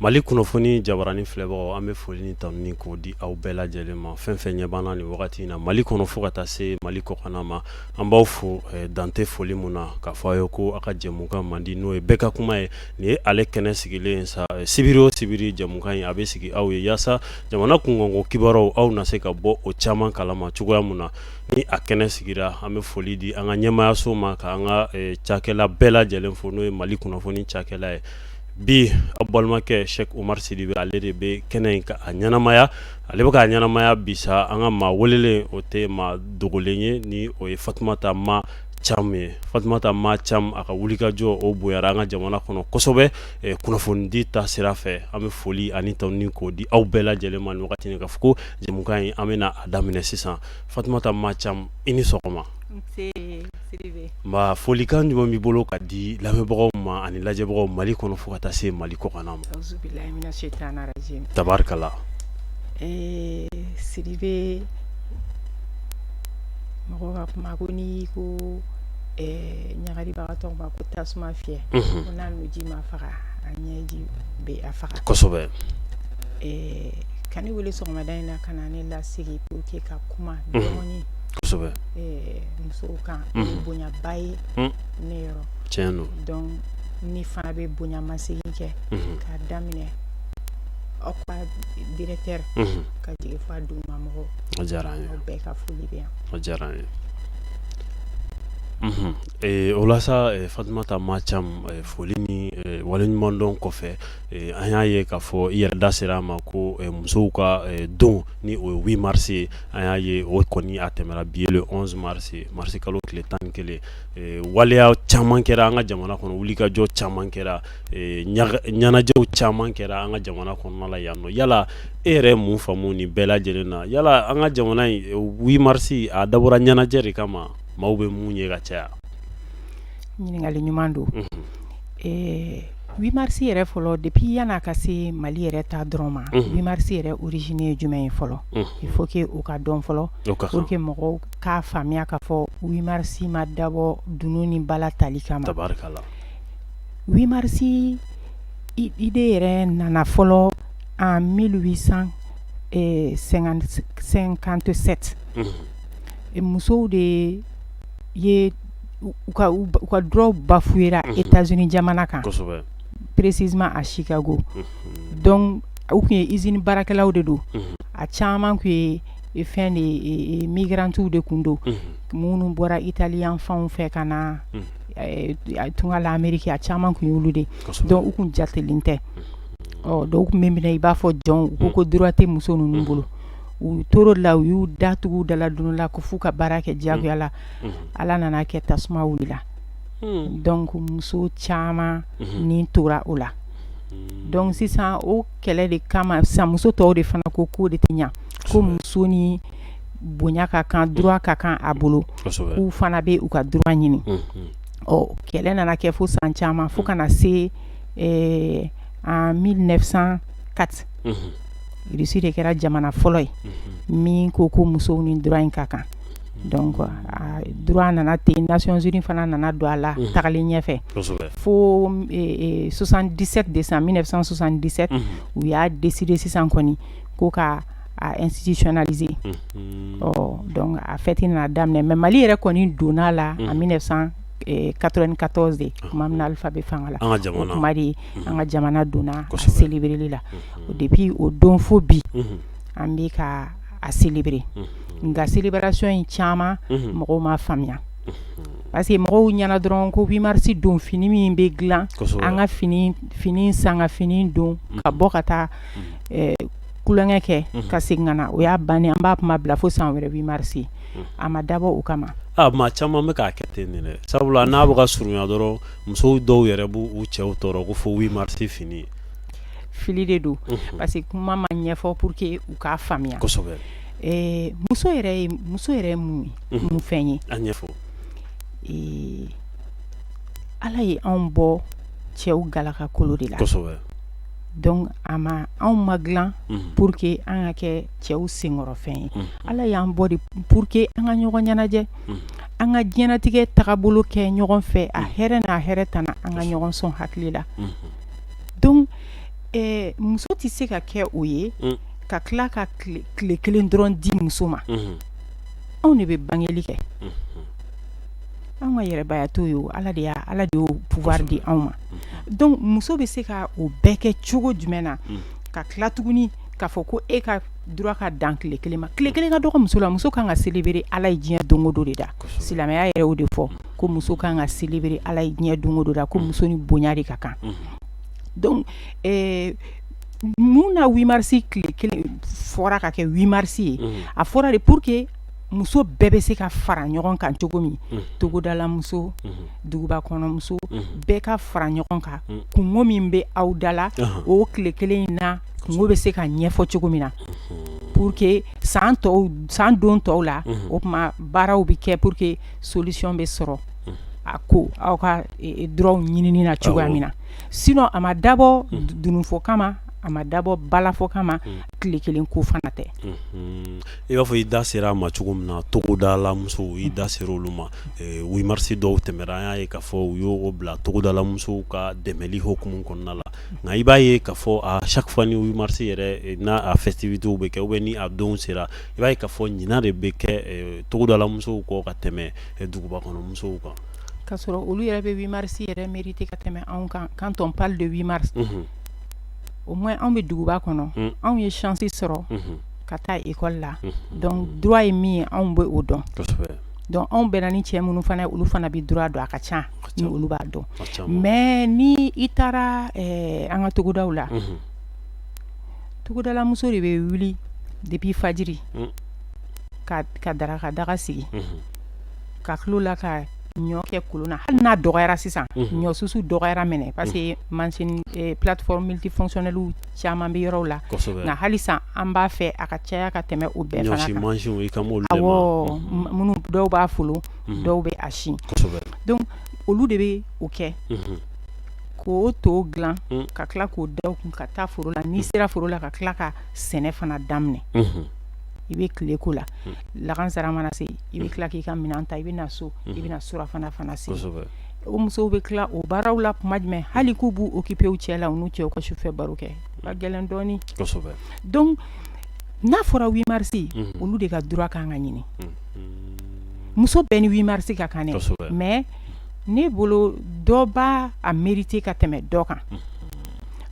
Mali kunnafoni jabaranin filɛbagaw, an bɛ foli ni tanuni k'o di aw bɛɛ lajɛlen ma. Fɛn fɛn ɲɛ b'an na nin wagati in na Mali kɔnɔ fo ka taa se Mali kɔkanna ma, an b'aw fo dan tɛ foli min na, k'a fɔ aw ye ko aw ka jɛmukan mandi, n'o ye Bɛɛ ka kuma ye. Nin ye ale kɛnɛ sigilen sa. Sibiri o sibiri, jɛmukan in a bɛ sigi aw ye yaasa jamana kunkanko kibaruyaw, aw na se ka bɔ o caman kalama cogoya min na. Ni a kɛnɛ sigira, an bɛ foli di an ka ɲɛmaayaso ma, ka an ka cakɛla bɛɛ lajɛlen fo, n'o ye Mali kunnafoni cakɛla ye. Bi, aw balimakɛ Sɛki Umaru Sidibe, ale de bɛ kɛnɛ in ka a ɲɛnamaya. Ale bɛ k'a ɲɛnamaya bi sa. An ka maa welelen, o tɛ maa dogolen ye, ni o ye Fatumata Ma Cam ye. Fatumata Ma Cam, a ka wulikajɔ, o bonyara an ka jamana kɔnɔ kosɛbɛ kunnafonidi ta sira fɛ. An bɛ foli ani tanuni k'o di aw bɛɛ lajɛlen ma nin wagati in, k'a fɔ ko jɛmukan in, an bɛna a daminɛ sisan. Fatumata Ma Cam, i ni sɔgɔma. Nba. Folikan jumɛn b'i bolo ka di lamɛnbagaw ma ani lajɛbagaw Mali kɔnɔ fo ka taa se Mali kɔkanna ma? Tabarikala. Sidibe, mɔgɔw ka kuma ko n'i ko ɲagalibagatɔ ma ko tasuma fiyɛ, ko n'a ji ma faga, a ɲɛji bɛ a faga. Kosɛbɛ. Ka ne wele sɔgɔmada in na ka na ne lasigi pour que ka kuma dɔɔnin musow kan, bonyaba ye ne yɔrɔ. Tiɲɛ don. Donc ni fana bɛ bonyamasegin kɛ k'a daminɛ aw ka directeur ka jigin fo a duguma mɔgɔw. O diyara an ye. Aw bɛɛ ka foli bɛ yan. O diyara an ye. O la sa, Fatumata Ma Cam, foli ni waleɲumandɔn kɔfɛ, an y'a ye k'a fɔ i yɛrɛ da sera a ma ko musow ka don, ni o ye 8 mars ye, an y'a ye o kɔni a tɛmɛra. Bi ye le 11 mars, mars kalo tile 11. Waleya caman kɛra an ka jamana kɔnɔ, wulikajɔ caman kɛra, ɲɛnajɛw caman kɛra an ka jamana kɔnɔna la yan nɔ. Yala e yɛrɛ mun faamu nin bɛɛ lajɛlen na? Yala an ka jamana in, 8 mars, a dabɔra ɲɛnajɛ de kama, maaw bɛ mun ye ka caya? Ɲininkali ɲuman don. 8 mars yɛrɛ fɔlɔ, depuis yan'a ka se Mali yɛrɛ ta dɔrɔn ma, 8 mars yɛrɛ origine ye jumɛn ye fɔlɔ? Il faut que o ka dɔn fɔlɔ pour que mɔgɔw k'a faamuya k'a fɔ 8 mars ma dabɔ dunun ni bala tali kama. Tabarikala. 8 mars idée yɛrɛ nana fɔlɔ en 1857. Musow de ye u ka droit bafouera États-Unis jamana kan, précisément à Chicago. Donc u tun ye usine baarakɛlaw de don. A caman tun ye fɛn de, migrantes de tun don, minnu bɔra Italie yan fanw fɛ ka na tunga la Amérique. A caman tun y'olu de. Donc u tun jatelen tɛ. Ɔ dɔw tun bɛ minɛ i b'a fɔ jɔn. U ko ko droit tɛ muso ninnu bolo. U tor'o de la, u y'u da tugu da la don la ko f'u ka baara kɛ diyagoya la. Ala nana kɛ, tasuma wulila. Donc muso caman ni tora o la. Donc sisan, o kɛlɛ de kama sisan, muso tɔw de fana ko k'o de tɛ ɲa, ko muso ni bonya ka kan, droit ka kan a bolo, k'u fana bɛ u ka droit ɲini. Ɔ kɛlɛ nana kɛ fo san caman, fo ka na se en 1904, Russie de kɛra jamana fɔlɔ ye min ko ko musow ni droit in ka kan. Donc droit nana ten. Nations Unies fana nana don a la tagalen ɲɛfɛ fo 77 de san 1977, u y'a décider sisan kɔni ko ka a institutionnaliser. Ɔ donc a fête nana daminɛ, mais Mali yɛrɛ kɔni donna la en 1994 de, tuma min na Alpha bɛ fanga la. O kuma de, an ka jamana donna a célébrer la. Depuis o don fo bi, an bɛ ka a célébrer. Nka célébration in caman, mɔgɔw ma faamuya, parce que mɔgɔw ɲɛna dɔrɔn ko 8 mars don, fini min bɛ dilan, an ka fini fini san, ka fini don, ka bɔ ka taa tulonkɛ kɛ ka segin ka na, o y'a bannen, an b'a kuma bila fo san wɛrɛ 8 mars. A ma dabɔ o kama. A maa caman bɛ k'a kɛ ten dɛ, sabula n'a bɛ ka surunya dɔrɔn, musow dɔw yɛrɛ b'u cɛw tɔɔrɔ ko fo 8 mars fini. Fili de don, parce que kuma ma ɲɛfɔ pour que u k'a faamuya. Muso yɛrɛ ye, muso yɛrɛ ye mun ye, mun fɛn ye? A ɲɛfɔ. Ala ye anw bɔ cɛw galakakolo de la. Donc a ma anw ma dilan pour que an ka kɛ cɛw senkɔrɔfɛn ye. Ala y'an bɔ de pour que an ka ɲɔgɔn ɲɛnajɛ, an ka diɲɛnatigɛ tagabolo kɛ ɲɔgɔn fɛ, a hɛrɛ n'a hɛrɛ tana, an ka ɲɔgɔn sɔn hakili la. Donc Muso tɛ se ka kɛ o ye ka tila ka tile kelen dɔrɔn di muso ma. Anw de bɛ bangeli kɛ, anw ka yɛrɛbaya t'o ye. Ala de y'a, Ala de y'o pouvoir di anw ma. Donc muso bɛ se ka o bɛɛ kɛ cogo jumɛn na, ka tila tuguni k'a fɔ ko e ka droit ka dan tile kelen ma? Tile kelen ka dɔgɔ muso la. Muso kan ka célébrer. Ala ye diɲɛ don o don de da. Silamɛya yɛrɛ o de fɔ ko muso kan ka célébrer. Ala ye diɲɛ don o don da, ko muso ni bonya de ka kan. Donc mun na 8 mars tile kelen fɔra ka kɛ 8 mars ye? A fɔra de pour que muso bɛɛ bɛ se ka fara ɲɔgɔn kan cogo min, togodala muso, duguba kɔnɔ muso, bɛɛ ka fara ɲɔgɔn kan. Kunko min bɛ aw da la, o tile kelen in na, kunko bɛ se ka ɲɛfɔ cogo min na, pour que san tɔw, san don tɔw la, o tuma baaraw bɛ kɛ pour que solution bɛ sɔrɔ a ko aw ka droit ɲinini na cogoya min na. Sinon a ma dabɔ dununfɔ kama, a ma dabɔ balafɔ kama, tile kelen ko fana tɛ. I b'a fɔ i da sera a ma cogo min na, togodala musow, i da sera olu ma. 8 mars dɔw tɛmɛra, an y'a ye k'a fɔ u y'o bila togodala musow ka dɛmɛli hukumu kɔnɔna la. Nka i b'a ye k'a fɔ à chaque fois ni 8 mars yɛrɛ n'a a festivités bɛ kɛ ou bien ni a don sera, i b'a ye k'a fɔ ɲina de bɛ kɛ togodala musow kɔ ka tɛmɛ duguba kɔnɔ musow kan. K'a sɔrɔ olu yɛrɛ bɛ 8 mars yɛrɛ mérité ka tɛmɛ anw kan. Quand on parle de 8 mars, au moins anw bɛ duguba kɔnɔ, anw ye chance sɔrɔ ka taa école la. Donc droit ye min ye, anw bɛ o dɔn. Donc anw bɛnna ni cɛ minnu fana ye, olu fana bɛ droit dɔn. A ka ca ni olu b'a dɔn. Mais ni i taara an ka togodaw la, togodala muso de bɛ wuli depuis fajiri ka daraka daga sigi, ka tulo la ka ɲɔ kɛ kolon na. Hali n'a dɔgɔyara sisan, ɲɔ susu dɔgɔyara minɛ, parce que machine plateforme multifonctionnelle caman bɛ yɔrɔw la. Nka halisa an b'a fɛ a ka caya ka tɛmɛ o bɛɛ fana kan. Awɔ, minnu dɔw b'a folo, dɔw bɛ a sin. Donc olu de bɛ o kɛ k'o to dilan, ka tila k'o da kun ka taa foro la. N'i sera foro la, ka tila ka sɛnɛ fana daminɛ, i bɛ tile ko la. Lagansara mana se, i bɛ tila k'i ka minɛn ta, i bɛ na so, i bɛ na surafana fana sigi. O musow bɛ tila o baaraw la tuma jumɛn? Hali k'u b'u occuper u cɛ la, u n'u cɛw ka sufɛ baro kɛ ka gɛlɛn dɔɔnin. Donc n'a fɔra 8 mars, olu de ka droit kan ka ɲini. Muso bɛɛ ni 8 mars ka kan dɛ, mais ne bolo dɔ b'a a mérité ka tɛmɛ dɔ kan.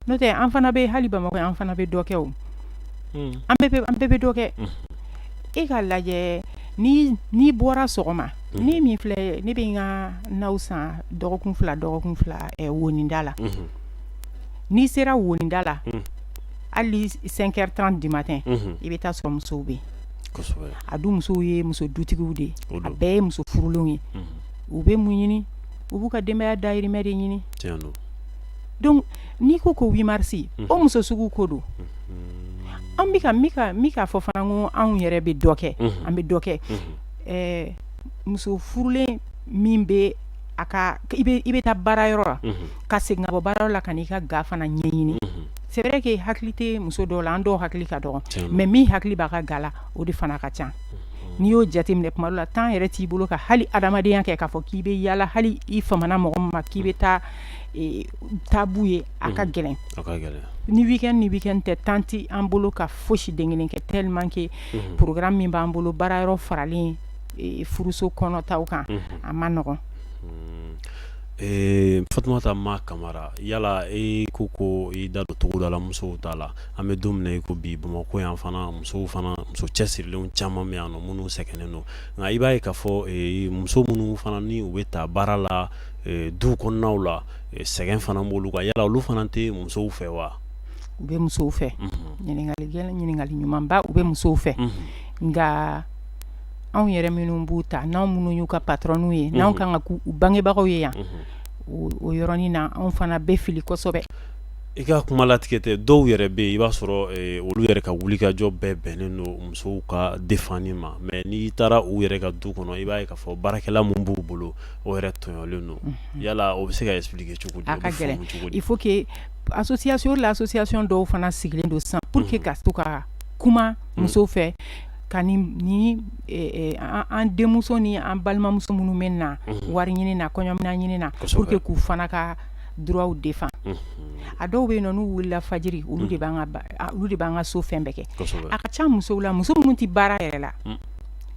N'o tɛ, an fana bɛ hali Bamakɔ, an fana bɛ dɔ kɛ o. An bɛɛ bɛ dɔ kɛ. E ka lajɛ, ni n'i bɔra sɔgɔma, ni min filɛ, ne bɛ n ka naw san dɔgɔkun 2, dɔgɔkun 2 woninda la. N'i sera woninda la, hali 5h30 du matin, i bɛ taa sɔrɔ musow bɛ yen. A dun musow ye muso dutigiw de ye, a bɛɛ ye muso furulenw ye. U bɛ mun ɲini? U b'u ka denbaya dahirimɛ de ɲini. Donc n'i ko ko 8 mars, o muso sugu ko don. An bɛ ka min k'a fɔ fana ko anw yɛrɛ bɛ dɔ kɛ, an bɛ dɔ kɛ. Muso furulen min bɛ a ka i bɛ taa baarayɔrɔ la, ka segin ka bɔ baarayɔrɔ la, ka n'i ka ga fana ɲɛɲini. C'est vrai que hakili tɛ muso dɔw la, an dɔw hakili ka dɔgɔ, mais min hakili b'a ka ga la, o de fana ka ca. N'i y'o jateminɛ, tuma dɔ la temps yɛrɛ t'i bolo ka hali adamadenya kɛ, k'a fɔ k'i bɛ yala, hali i famana mɔgɔ min ma k'i bɛ taa taabu ye, a ka gɛlɛn. Ni week-end, ni week-end tɛ, temps tɛ an bolo ka fosi den kelen kɛ, tellement que programme min b'an bolo, baarayɔrɔ faralen furuso kɔnɔtaw kan, a ma nɔgɔn. Fatumata Ma Kamara, yala e ko i da don togodala musow ta la. An bɛ don min na i ko bi, Bamakɔ yan fana, musow fana, muso cɛsirilenw caman bɛ yan nɔ minnu sɛgɛnnen don. Nka i b'a ye k'a fɔ muso minnu fana ni u bɛ taa baara la du kɔnɔnaw la, sɛgɛn fana b'olu kan. Yala olu fana tɛ musow fɛ wa? U bɛ musow fɛ. Ɲininkali gɛlɛn, ɲininkali ɲumanba. U bɛ musow fɛ, nka anw yɛrɛ minnu b'u ta, n'anw minnu y'u ka patronw ye, n'anw kan ka k'u bangebagaw ye yan, o yɔrɔnin na, anw fana bɛ fili kosɛbɛ. I ka kuma latigɛ tɛ. Dɔw yɛrɛ bɛ yen, i b'a sɔrɔ olu yɛrɛ ka wulikajɔ bɛɛ bɛnnen don musow ka défendre ma, mais n'i taara u yɛrɛ ka du kɔnɔ, i b'a ye k'a fɔ baarakɛla min b'u bolo, o yɛrɛ tɔɲɔlen don. Yala o bɛ se ka expliquer cogo di? A ka gɛlɛn. Il faut que association la, association dɔw fana sigilen don sisan pour que ka to ka kuma musow fɛ, ka ni an denmuso ni an balimamuso minnu bɛ na wari ɲini na, kɔɲɔminɛn ɲini na, pour que k'u fana ka droitw défend. A dɔw bɛ yen nɔ, n'u wulila fajiri, olu de b'an ka olu de b'an ka so fɛn bɛɛ kɛ. A ka ca musow la, muso minnu tɛ baara yɛrɛ la,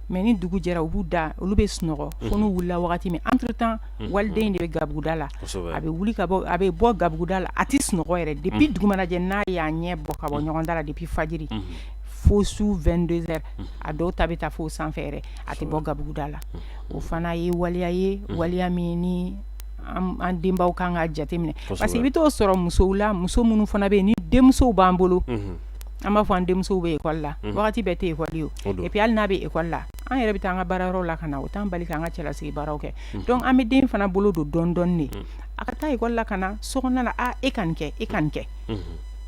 mais ni dugu jɛra, u b'u da, olu bɛ sunɔgɔ fo n'u wulila wagati min. Entre temps, waliden de bɛ gabuguda la, a bɛ wuli ka bɔ, a bɛ bɔ gabuguda la, a tɛ sunɔgɔ yɛrɛ. Depuis dugu mana jɛ, n'a y'a ɲɛ bɔ ka bɔ ɲɔgɔn da la, depuis fajiri fo su 22 heures, a dɔw ta bɛ taa fo sanfɛ yɛrɛ, a tɛ bɔ gabuguda la. O fana ye waleya ye, waleya min ni an denbaw kan ka jateminɛ, parce que i bɛ t'o sɔrɔ musow la, muso minnu fana bɛ yen ni denmusow b'an bolo. An b'a fɔ an denmusow bɛ école la, wagati bɛɛ tɛ école ye o. Et puis hali n'a bɛ école la, an yɛrɛ bɛ taa an ka baarayɔrɔ la ka na, o t'an bali k'an ka cɛlasigi baaraw kɛ. Donc an bɛ den fana bolo don dɔɔni dɔɔni de, a ka taa école la ka na so kɔnɔna la, a e ka nin kɛ, e ka nin kɛ.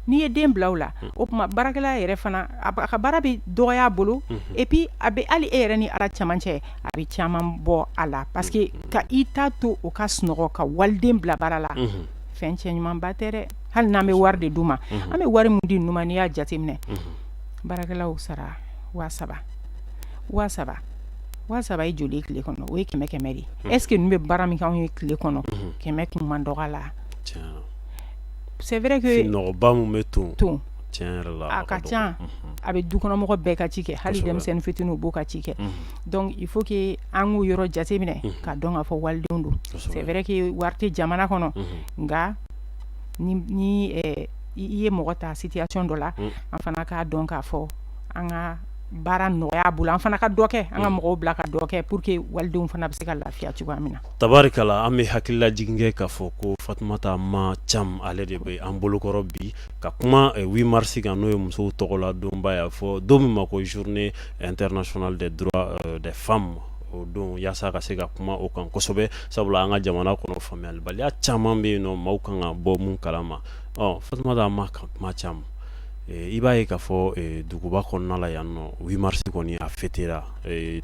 N'i ye den bila o la, o tuma baarakɛla yɛrɛ fana, a ka baara bɛ dɔgɔya a bolo. Et puis a bɛ hali e yɛrɛ ni Ala caman cɛ, a bɛ caman bɔ a la, parce que ka i ta to o ka sunɔgɔ ka waliden bila baara la, fɛn cɛ ɲumanba tɛ dɛ. Hali n'an bɛ wari de d'u ma, an bɛ wari min di ninnu ma, n'i y'a jateminɛ, baarakɛlaw sara 3000, 3000, 3000 ye joli ye tile kɔnɔ? O ye 100 100 de ye. Est ce que ninnu bɛ baara min kɛ anw ye tile kɔnɔ, 100 kun man dɔgɔ a la? C'est vrai que nɔgɔba min bɛ ton. Ton. Tiɲɛ yɛrɛ la. A ka ca, a bɛ dukɔnɔmɔgɔ bɛɛ ka ci kɛ, hali denmisɛnnin fitininw b'o ka ci kɛ. Donc il faut que an k'o yɔrɔ jateminɛ ka dɔn k'a fɔ walidenw don. C'est vrai que wari tɛ jamana kɔnɔ, nka ni i ye mɔgɔ ta situation dɔ la, an fana k'a dɔn k'a fɔ an ka baara nɔgɔya a bolo, an fana ka dɔ kɛ, an ka mɔgɔw bila ka dɔ kɛ pour que walidenw fana bɛ se ka lafiya cogoya min na. Tabarikala, an bɛ hakililajigin kɛ k'a fɔ ko Fatumata Ma Cam, ale de bɛ an bolokɔrɔ bi ka kuma 8 mars kan, n'o ye musow tɔgɔla donba ye, a fɔ don min ma ko Journée internationale des droits des femmes. O don, yaasa ka se ka kuma o kan kosɛbɛ, sabula an ka jamana kɔnɔ, faamuyalibaliya caman bɛ yen nɔ, maaw kan ka bɔ mun kalama. Ɔ Fatumata Ma Cam, i b'a ye k'a fɔ duguba kɔnɔna la yan nɔ, 8 mars kɔni a fêtera,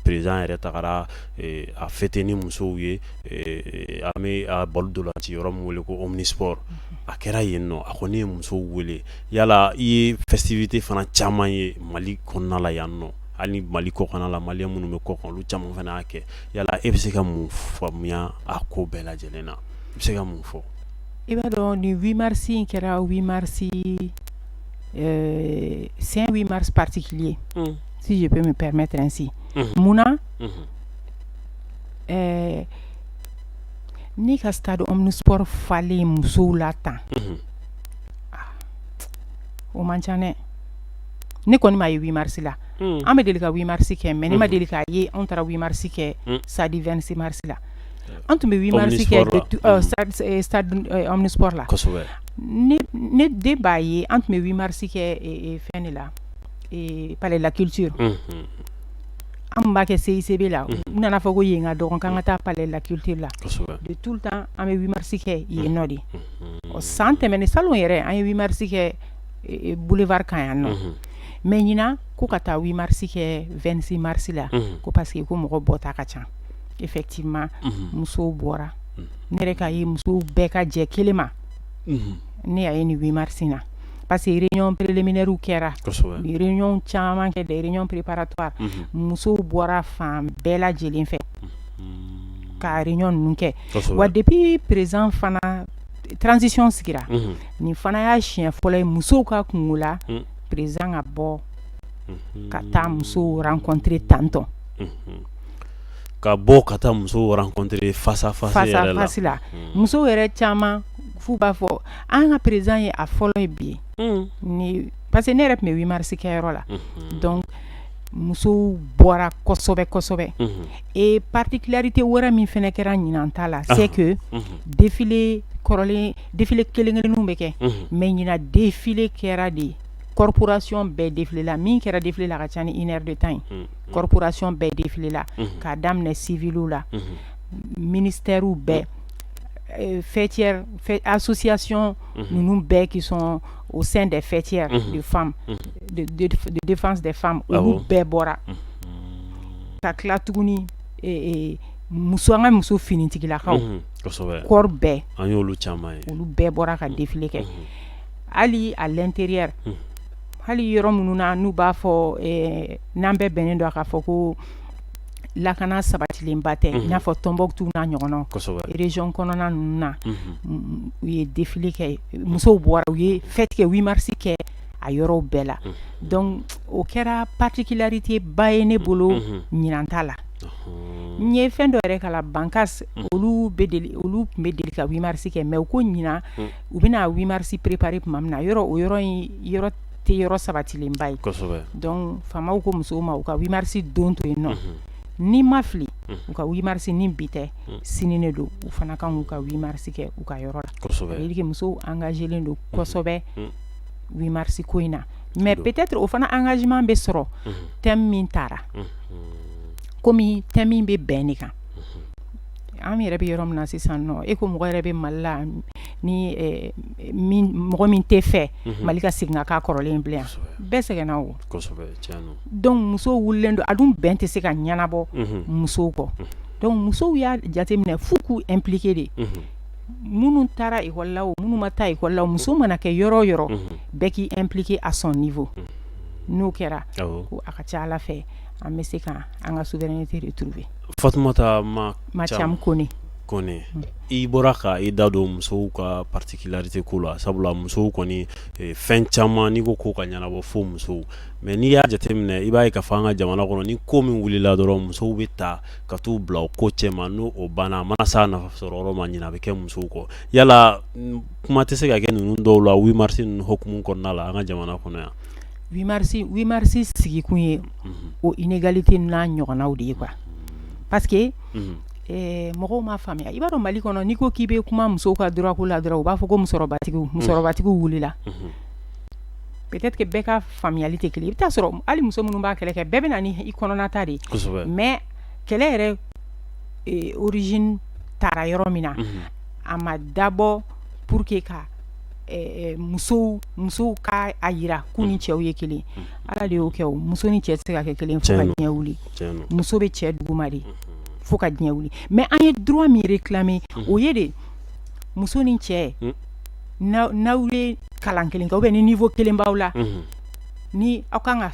président yɛrɛ tagara a fêter ni musow ye. An bɛ a balo ntolanci yɔrɔ min wele ko Omnisport, a kɛra yen nɔ, a kɔni ye musow wele. Yala i ye festivité fana caman ye Mali kɔnɔna la yan nɔ, hali Mali kɔkanna la, malien minnu bɛ kɔkan, olu caman fana y'a kɛ. Yala e bɛ se ka mun faamuya a ko bɛɛ lajɛlen na? I bɛ se ka mun fɔ? I b'a dɔn, nin 8 mars in kɛra 8 mars, c'est un 8 mars particulier, si je peux me permettre ainsi. Munna? N'i ka stade Omnisport falen musow la tan, o man ca dɛ. Ne kɔni m'a ye 8 mars la. An bɛ deli ka 8 mars kɛ, mais ne ma deli k'a ye anw taara 8 mars kɛ stade 26 mars la. An tun bɛ 8 mars kɛ stade Omnisport la. Ne den b'a ye, an tun bɛ 8 mars kɛ fɛn de la, Palais de la Culture. An b'a kɛ CICB la, u nana fɔ ko yen ka dɔgɔ, k'an ka taa Palais de la Culture la. De tout le temps, an bɛ 8 mars kɛ yen nɔ de. Ɔ san tɛmɛnen, salon yɛrɛ, an ye 8 mars kɛ boulevard kan yan nɔ. Mais ɲinan ko ka taa 8 mars kɛ 26 mars la, ko parce que ko mɔgɔ bɔta ka ca. Effectivement, musow bɔra. Ne yɛrɛ k'a ye musow bɛɛ ka jɛ kelen ma, ne y'a ye nin 8 mars in na, parce que réunion préliminaire kɛra, u ye réunion caman kɛ, des réunions préparatoires. Musow bɔra fan bɛɛ lajɛlen fɛ ka réunion ninnu kɛ. Wa depuis président fana transition sigira, nin fana y'a siɲɛ fɔlɔ ye musow ka kungo la, président ka bɔ ka taa musow rencontrer tantɔ. Ka bɔ ka taa musow rencontrer face à face. Face à face la, musow yɛrɛ caman f'u b'a fɔ an ka président ye a fɔlɔ ye bi ni, parce que ne yɛrɛ tun bɛ 8 mars kɛyɔrɔ la. Donc musow bɔra kosɛbɛ kosɛbɛ. Et particularité wɛrɛ min fana kɛra ɲinan ta la, c'est que défilé kɔrɔlen, défilé kelen kelenninw bɛ kɛ, mais ɲinan défilé kɛra de, corporation bɛɛ défilé la. Min kɛra défilé la, a ka ca ni une heure de temps ye. Corporation bɛɛ défilé la, k'a daminɛ civiliw la, ministères bɛɛ, faîtières, association ninnu bɛɛ qui sont au sein des faîtières de femmes, de défense des femmes, olu bɛɛ bɔra. Ka tila tuguni, muso, an ka muso finitigilakaw, corps bɛɛ. An y'olu caman ye. Olu bɛɛ bɔra ka défilé kɛ. Hali à l'intérieur, hali yɔrɔ minnu na n'u b'a fɔ n'an bɛɛ bɛnnen don a k'a fɔ ko lakana sabatilen don, sabatilenba tɛ, i n'a fɔ Tombouctou n'a ɲɔgɔnnaw, région kɔnɔna ninnu na, u ye défilé kɛ, musow bɔra, u ye fête kɛ, 8 mars kɛ a yɔrɔw bɛɛ la. Donc o kɛra particularité ba ye ne bolo ɲinan ta la. N ye fɛn dɔ yɛrɛ kalan, Bankass, olu bɛ deli, olu tun bɛ deli ka 8 mars kɛ, mais u ko ɲinan u bɛna 8 mars préparer tuma min na, yɔrɔ o yɔrɔ in yɔrɔ tɛ yɔrɔ sabatilenba ye. Donc faamaw ko musow ma u ka 8 mars don to yen nɔ. Ni ma fili, u ka 8 mars ni bi tɛ, sini ne don, u fana kan k'u ka 8 mars kɛ u ka yɔrɔ la. Ça veut dire que musow engagé don kosɛbɛ 8 mars ko in na. Mais peut-être o fana engagement bɛ sɔrɔ thème min taara, komi thème min bɛ bɛn de kan. An yɛrɛ bɛ yɔrɔ min na sisan nɔ, e ko mɔgɔ yɛrɛ bɛ Mali la ni min mɔgɔ min tɛ fɛ Mali ka segin ka k'a kɔrɔlen bilen, bɛɛ sɛgɛnna o. Donc musow wulilen don, a dun bɛn tɛ se ka ɲɛnabɔ musow kɔ. Donc musow y'a jateminɛ f'u k'u impliquer de. Minnu taara école la o, minnu ma taa école la o, muso mana kɛ yɔrɔ o yɔrɔ, bɛɛ k'i impliquer à son niveau. N'o kɛra, ko a ka ca Ala fɛ, an bɛ se ka an ka souveraineté retrouver. Fatumata Ma Mathiam Kone. Kone, i bɔra ka i da don musow ka particularité ko la, sabula musow kɔni, fɛn caman n'i ko ko ka ɲɛnabɔ fo musow. Mais n'i y'a jateminɛ, i b'a ye ka fɔ an ka jamana kɔnɔ, ni ko min wulila dɔrɔn, musow bɛ ta ka t'u bila o ko cɛma. N'o o banna, a mana s'a nafa sɔrɔ yɔrɔ ma, ɲinɛ a bɛ kɛ musow kɔ. Yala kuma tɛ se ka kɛ ninnu dɔw la 8 mars ninnu hukumu kɔnɔna la an ka jamana kɔnɔ yan? 8 mars, 8 mars sigikun ye o inégalité n'a ɲɔgɔnnaw de ye quoi, parce que mɔgɔw m'a faamuya. I b'a dɔn, Mali kɔnɔ, n'i ko k'i bɛ kuma musow ka droit ko la dɔrɔn, u b'a fɔ ko musɔrɔbatigiw, musɔrɔbatigiw wulila. Peut-être que bɛɛ ka faamuyali tɛ kelen. I bɛ taa sɔrɔ hali muso minnu b'a kɛlɛ kɛ, bɛɛ bɛ na ni i kɔnɔnata de ye. Mais kɛlɛ yɛrɛ origine taara yɔrɔ min na, a ma dabɔ pour que ka musow ka a yira k'u ni cɛw ye kelen. Ala de y'o kɛ o, muso ni cɛ tɛ se ka kɛ kelen fo ka diɲɛ wuli. Muso bɛ cɛ duguma de fo ka diɲɛ wuli. Mais an ye droit min réclamer, o ye de muso ni cɛ, n'aw ye kalan kelen kɛ ou bien ni niveau kelen b'aw la, ni aw kan ka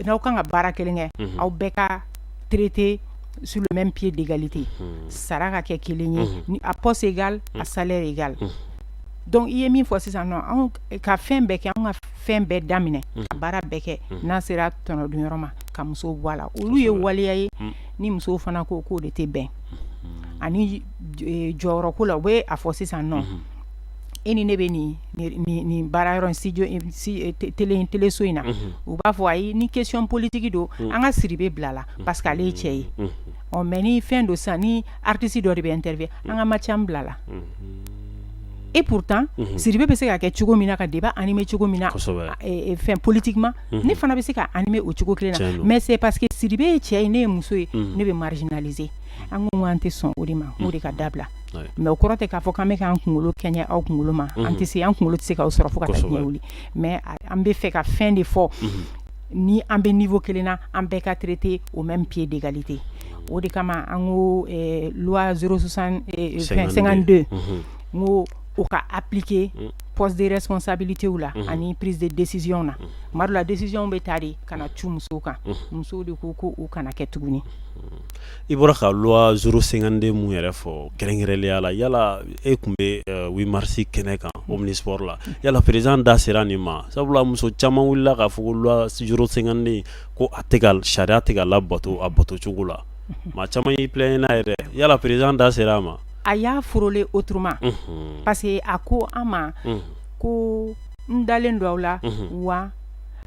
n'aw kan ka baara kelen kɛ, aw bɛɛ ka traiter sur le même pied d'égalité, sara ka kɛ kelen ye, ni à poste égal, à salaire égal. Donc i ye min fɔ sisan nɔ, anw ka fɛn bɛɛ kɛ, anw ka fɛn bɛɛ daminɛ, ka baara bɛɛ kɛ, n'a sera tɔnɔ dun yɔrɔ ma, ka musow bɔ a la, olu ye waleya ye. Ni musow fana ko k'o de tɛ bɛn ani jɔyɔrɔ ko la, u bɛ a fɔ sisan nɔ, e ni ne bɛ nin baara yɔrɔ in, studio télé, téléso in na, u b'a fɔ ayi, ni question politique don, an ka Sidibe bila la parce que ale ye cɛ ye. Ɔ mais ni fɛn don sisan, ni artiste dɔ de bɛ interview, an ka Mathiam bila la. Et pourtant Sidibe bɛ se ka kɛ cogo min na ka débat animer cogo min na, fɛn politiquement, ne fana bɛ se ka animer o cogo kelen na. Mais c'est parce que Sidibe ye cɛ ye, ne ye muso ye, ne bɛ marginaliser. An ko an tɛ sɔn o de ma, o de ka dabila. Mais o kɔrɔ tɛ k'a fɔ k'an bɛ k'an kunkolo kɛɲɛ aw kunkolo ma. An tɛ se, an kunkolo tɛ se k'aw sɔrɔ fo ka taa diɲɛ wuli. Mais an bɛ fɛ ka fɛn de fɔ: ni an bɛ niveau kelen na, an bɛɛ ka traiter au même pied d'égalité. O de kama an ko loi 052, n ko o ka appliquer poste de responsabilité la ani prise de décision na. Tuma dɔ la, décision bɛ ta de ka na cu musow kan. Musow de ko ko o kana kɛ tuguni. I bɔra ka loi 052 mun yɛrɛ fɔ kɛrɛnkɛrɛnnenya la, yala e tun bɛ 8 mars kɛnɛ kan Omnisport la, yala président da sera nin ma? Sabula muso caman wulila k'a fɔ ko loi 052 ko a tɛ ka, sariya tɛ ka labato a bato cogo la. Maa caman y'i plaigner n'a ye dɛ. Yala président da sera a ma? A y'a frôler autrement, parce que a ko an ma ko n dalen don aw la, wa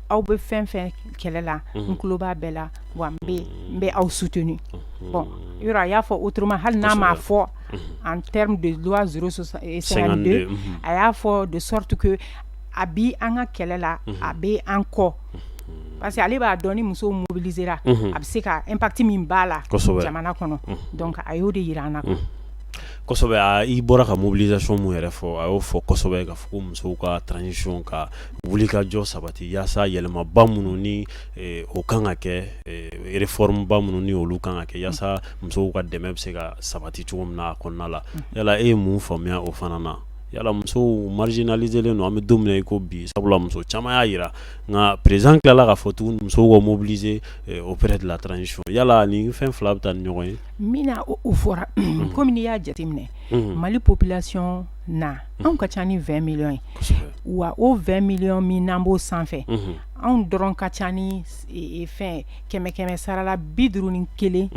aw bɛ fɛn fɛn kɛlɛ la, n tulo b'a bɛɛ la, wa n bɛ aw soutenu. Bon, yɔrɔ a y'a fɔ autrement, hali n'a m'a fɔ en termes de loi 052, a y'a fɔ de sorte que a bi an ka kɛlɛ la, a bɛ an kɔ, parce que ale b'a dɔn ni musow mobilisera, a bɛ se ka impact min b'a la jamana kɔnɔ. Donc a y'o de yira an na. Kosɛbɛ. I bɔra ka mobilisation mun yɛrɛ fɔ, a y'o fɔ kosɛbɛ ka fɔ ko musow ka transition ka wuli ka jɔ sabati, yaasa yɛlɛmaba minnu ni o kan ka kɛ, réforme ba minnu ni olu kan ka kɛ, yaasa musow ka dɛmɛ bɛ se ka sabati cogo min na a kɔnɔna la. Yala e ye mun faamuya o fana na? Yala musow marginaliselen don an bɛ don min na i ko bi, sabula muso caman y'a jira, nka président tilala k'a fɔ tuguni musow ka mobiliser auprès de la transition. Yala nin fɛn fila bɛ taa ni ɲɔgɔn ye? Min na o fɔra, komi n'i y'a jateminɛ, Mali population na, anw ka ca ni 20 millions ye. Wa o 20 millions min n'an b'o sanfɛ, anw dɔrɔn ka ca ni fɛn kɛmɛ kɛmɛ sarala 51,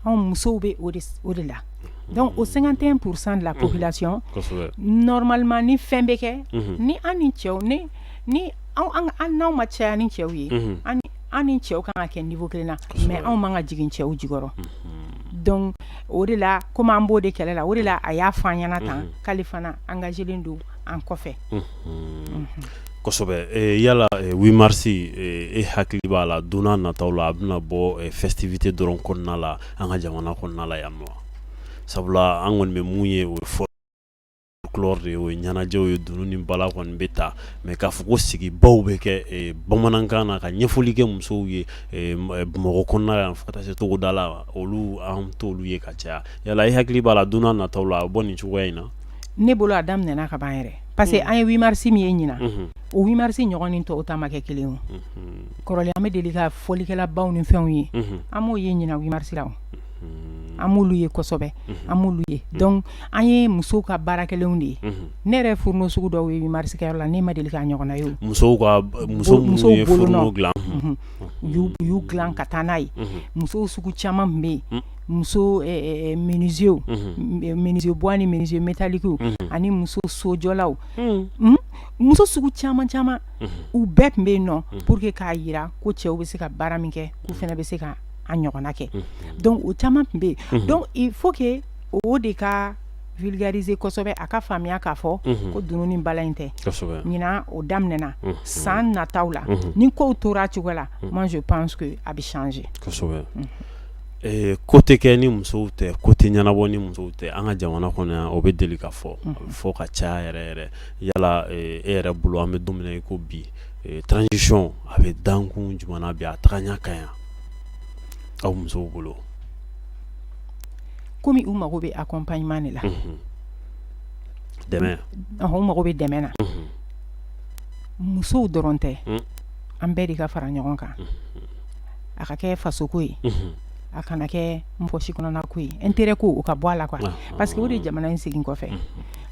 anw musow bɛ o de la. Donc o 51% de la population, normalement ni fɛn bɛ kɛ ni an ni cɛw, ni an n'anw ma caya ni cɛw ye, an ni cɛw kan ka kɛ niveau kelen na, mais anw man ka jigin cɛw jukɔrɔ. Donc o de la, komi an b'o de kɛlɛ la, o de la a y'a fɔ an ɲɛna tan k'ale fana engagé don an kɔfɛ. Kosɛbɛ. Yala 8 mars, e hakili b'a la don n'a nataw la a bɛna bɔ festivité dɔrɔn kɔnɔna la an ka jamana kɔnɔna la yan nɔ? Sabula an kɔni bɛ mun ye, o ye folklore de ye, o ye ɲɛnajɛw ye, dunun ni bala kɔni bɛ ta, mais k'a fɔ ko sigibaw bɛ kɛ bamanankan na ka ɲɛfɔli kɛ musow ye Bamakɔ kɔnɔna yan fo ka taa se togoda la, olu an t'olu ye ka caya. Yala e hakili b'a la don n'a nataw la a bɛ bɔ nin cogoya in na? Ne bolo, a daminɛna ka ban yɛrɛ, parce que an ye 8 mars min ye ɲinan, o 8 mars ɲɔgɔn ni tɔw ta ma kɛ kelen ye. Kɔrɔlen, an bɛ deli ka fɔlikɛlabaw ni fɛnw ye, an m'o ye ɲinan 8 mars la. An m'olu ye kosɛbɛ, an m'olu ye. Donc an ye musow ka baara kɛlenw de ye. Ne yɛrɛ fourneau sugu dɔw ye 8 mars kɛyɔrɔ la, ne ma deli k'a ɲɔgɔnna ye. Musow ka, muso minnu ye fourneau dilan? U y'u dilan ka taa n'a ye. Musow sugu caman tun bɛ yen, muso menuisier, menuisier bois ni menuisier métallique, ani muso sojɔlaw, muso sugu caman caman, u bɛɛ tun bɛ yen nɔ pour que k'a jira ko cɛw bɛ se ka baara min kɛ, k'u fana bɛ se ka a ɲɔgɔnna kɛ. Donc o caman tun bɛ yen. Donc il faut que o de ka vulgariser kosɛbɛ, a ka faamuya k'a fɔ ko dunun ni bala in tɛ. Ɲinan o daminɛna, san nataw la, ni kow tora a cogo la, moi je pense que a bɛ changer. Kosɛbɛ. Ko tɛ kɛ ni musow tɛ, ko tɛ ɲɛnabɔ ni musow tɛ an ka jamana kɔnɔ yan. O bɛ deli ka fɔ, a bɛ fɔ ka caya yɛrɛ yɛrɛ. Yala e yɛrɛ bolo, an bɛ don min na i ko bi, transition a bɛ dankun jumɛn na bi, a tagaɲɛ ka ɲi aw musow bolo? Komi u mago bɛ accompagnement de la. Dɛmɛ. U mago bɛ dɛmɛ na. Musow dɔrɔn tɛ, an bɛɛ de ka fara ɲɔgɔn kan, a ka kɛ fasoko ye, a kana kɛ poche kɔnɔna ko ye, intérêt ko, o ka bɔ a la quoi, parce que o de ye jamana in segin kɔfɛ.